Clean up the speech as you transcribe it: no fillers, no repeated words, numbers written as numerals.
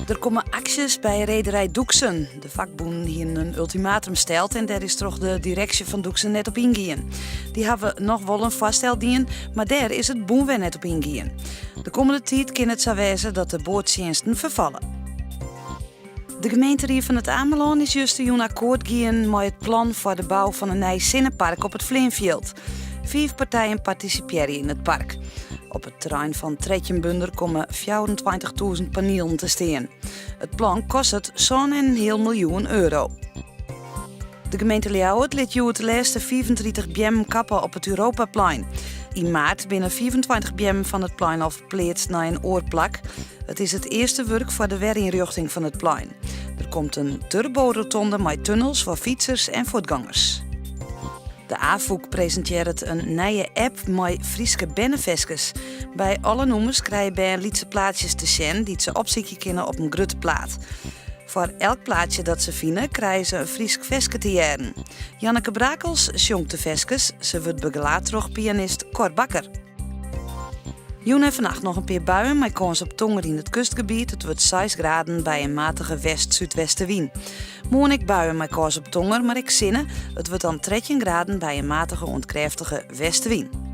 Der komme aksjes by rederij Doeksen. De fakbûnen hienen in ultimatum steld en dêr is troch de direksje fan Doeksen net op yngien. Dy hawwe noch wol in foarstel dien, mar dêr is it bûn wer net op yngien. De kommende tiid kin it sa wêze dat de boattsjinsten ferfalle. De gemeenterie fan It Amelân is justerjûn akkoart gien mei it plan foar de bou fan in nij sinnepark op it fleanfjild. Fiif partijen partisipearje yn it park. Op it terrein fan 13 bunder komme 24.000 panielen te stean. It plan kostet 7,5 miljoen euro. De gemeente Ljouwert lit hjoed de lêste 35 beammen kappe op it Europaplein. Yn maart binne 25 beammen fan it plein al ferpleatst nei in oar plak. It is it earste wurk foar de werynrjochting fan it plein. Der komt in turborotonde mei tunnels foar fytsers en fuotgongers. De Afûk presintearret in nije app mei Fryske berneferskes. By alle nûmers krije bern lytse plaatsjes te sjen dy't se opsykje kinne op in grutte plaat. Foar elk plaatsje dat se fine, krije se in Frysk ferske te hearren. Janneke Brakels sjongt de ferskes. Se wurdt begelaat troch pianist Cor Bakker. Jûn en fannacht noch in pear buien mei kâns op tonger yn it kustgebiet. It wurdt 6 graden by in matige west-súdwestewyn. Moarn ek buien mei kâns op tonger, mar ek sinne. It wurdt dan 13 graden by in matige oant krêftige westewyn.